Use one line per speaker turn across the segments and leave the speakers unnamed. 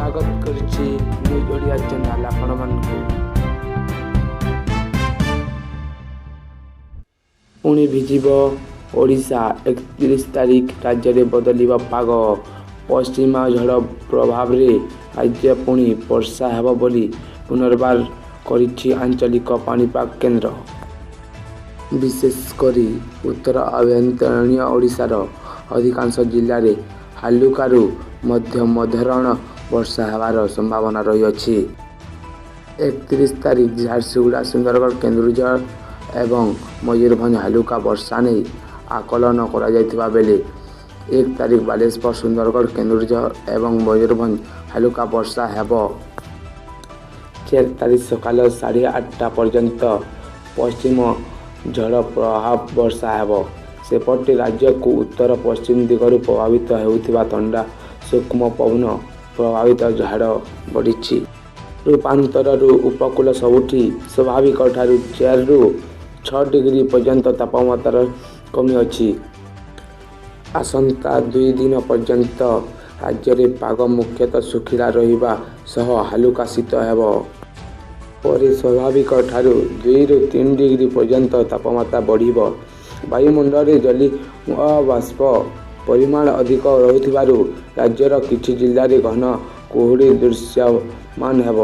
ସ୍ୱାଗତ କରୁଛି news Odia channel ଆପଣମାନଙ୍କୁ। ପୁଣି ଭିଜିବ ଓଡ଼ିଶା। 31 ତାରିଖ ରାଜ୍ୟରେ ବଦଳିବ ପାଗ। ପଶ୍ଚିମା ଝଡ଼ ପ୍ରଭାବରେ ରାଜ୍ୟ ପୁଣି ବର୍ଷା ହେବ ବୋଲି ପୂର୍ବାନୁମାନ କରିଛି ଆଞ୍ଚଳିକ ପାଣିପାଗ କେନ୍ଦ୍ର। ବିଶେଷ କରି ଉତ୍ତର ଆଭ୍ୟନ୍ତରୀଣ ଓଡ଼ିଶାର ଅଧିକାଂଶ ଜିଲ୍ଲାରେ ହାଲୁକାରୁ ମଧ୍ୟମ ଧରଣର ବର୍ଷା ହେବାର ସମ୍ଭାବନା ରହିଛି। 31 ତାରିଖ ଝାରସୁଗୁଡ଼ା, ସୁନ୍ଦରଗଡ଼, କେନ୍ଦୁଝର ଏବଂ ମୟୂରଭଞ୍ଜ ହାଲୁକା ବର୍ଷା ନେଇ ଆକଳନ କରାଯାଇଥିବା ବେଳେ 1 ତାରିଖ ବାଲେଶ୍ୱର, ସୁନ୍ଦରଗଡ଼, କେନ୍ଦୁଝର ଏବଂ ମୟୂରଭଞ୍ଜ ହାଲୁକା ବର୍ଷା ହେବ। 4 ତାରିଖ ସକାଳ 8:30 ପର୍ଯ୍ୟନ୍ତ ପଶ୍ଚିମ ଝଡ଼ ପ୍ରଭାବ ବର୍ଷା ହେବ। ସେପଟେ ରାଜ୍ୟକୁ ଉତ୍ତର ପଶ୍ଚିମ ଦିଗରୁ ପ୍ରବାହିତ ହେଉଥିବା ଥଣ୍ଡା ସୂକ୍ଷ୍ମ ପବନ ପ୍ରଭାବିତ ଝଡ଼ ବଢ଼ିଛି। ରୂପାନ୍ତରରୁ ଉପକୂଳ ସବୁଠି ସ୍ୱାଭାବିକଠାରୁ 4ରୁ 6 ଡିଗ୍ରୀ ପର୍ଯ୍ୟନ୍ତ ତାପମାତ୍ରା କମିଅଛି। ଆସନ୍ତା 2 ଦିନ ପର୍ଯ୍ୟନ୍ତ ରାଜ୍ୟରେ ପାଗ ମୁଖ୍ୟତଃ ଶୁଖିଲା ରହିବା ସହ ହାଲୁକା ଶୀତ ହେବ। ପରେ ସ୍ୱାଭାବିକଠାରୁ 2ରୁ 3 ଡିଗ୍ରୀ ପର୍ଯ୍ୟନ୍ତ ତାପମାତ୍ରା ବଢ଼ିବ। ବାୟୁମଣ୍ଡଳରେ ଜଳୀୟ ବାଷ୍ପ ପରିମାଣ ଅଧିକ ରହୁଥିବାରୁ ରାଜ୍ୟର କିଛି ଜିଲ୍ଲାରେ ଘନ କୁହୁଡ଼ି ଦୃଶ୍ୟମାନ ହେବ।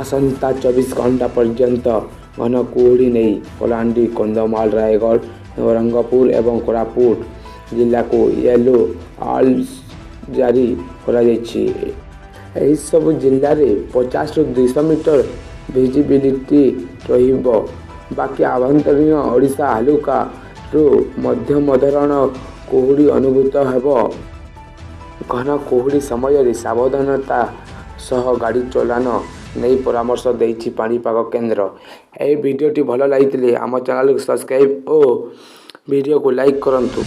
ଆସନ୍ତା 24 ଘଣ୍ଟା ପର୍ଯ୍ୟନ୍ତ ଘନ କୁହୁଡ଼ି ନେଇ କଳାହାଣ୍ଡି, କନ୍ଧମାଳ, ରାୟଗଡ଼ା, ନବରଙ୍ଗପୁର ଏବଂ କୋରାପୁଟ ଜିଲ୍ଲାକୁ ୟେଲୋ ଆଲର୍ଟ ଜାରି କରାଯାଇଛି। ଏହିସବୁ ଜିଲ୍ଲାରେ 50ରୁ 200 ମିଟର ଭିଜିବିଲିଟି ରହିବ। ବାକି ଆଭ୍ୟନ୍ତରୀଣ ଓଡ଼ିଶା ହାଲୁକାରୁ ମଧ୍ୟମ ଧରଣର କୁହୁଡ଼ି ଅନୁଭୂତ ହେବ। ଘନ କୁହୁଡ଼ି ସମୟରେ ସାବଧାନତା ସହ ଗାଡ଼ି ଚାଳନା ନେଇ ପରାମର୍ଶ ଦେଇଛି ପାଣିପାଗ କେନ୍ଦ୍ର। ଏହି ଭିଡ଼ିଓଟି ଭଲ ଲାଗିଥିଲେ ଆମ ଚ୍ୟାନେଲକୁ ସବସ୍କ୍ରାଇବ୍ ଓ ଭିଡ଼ିଓକୁ ଲାଇକ୍ କରନ୍ତୁ।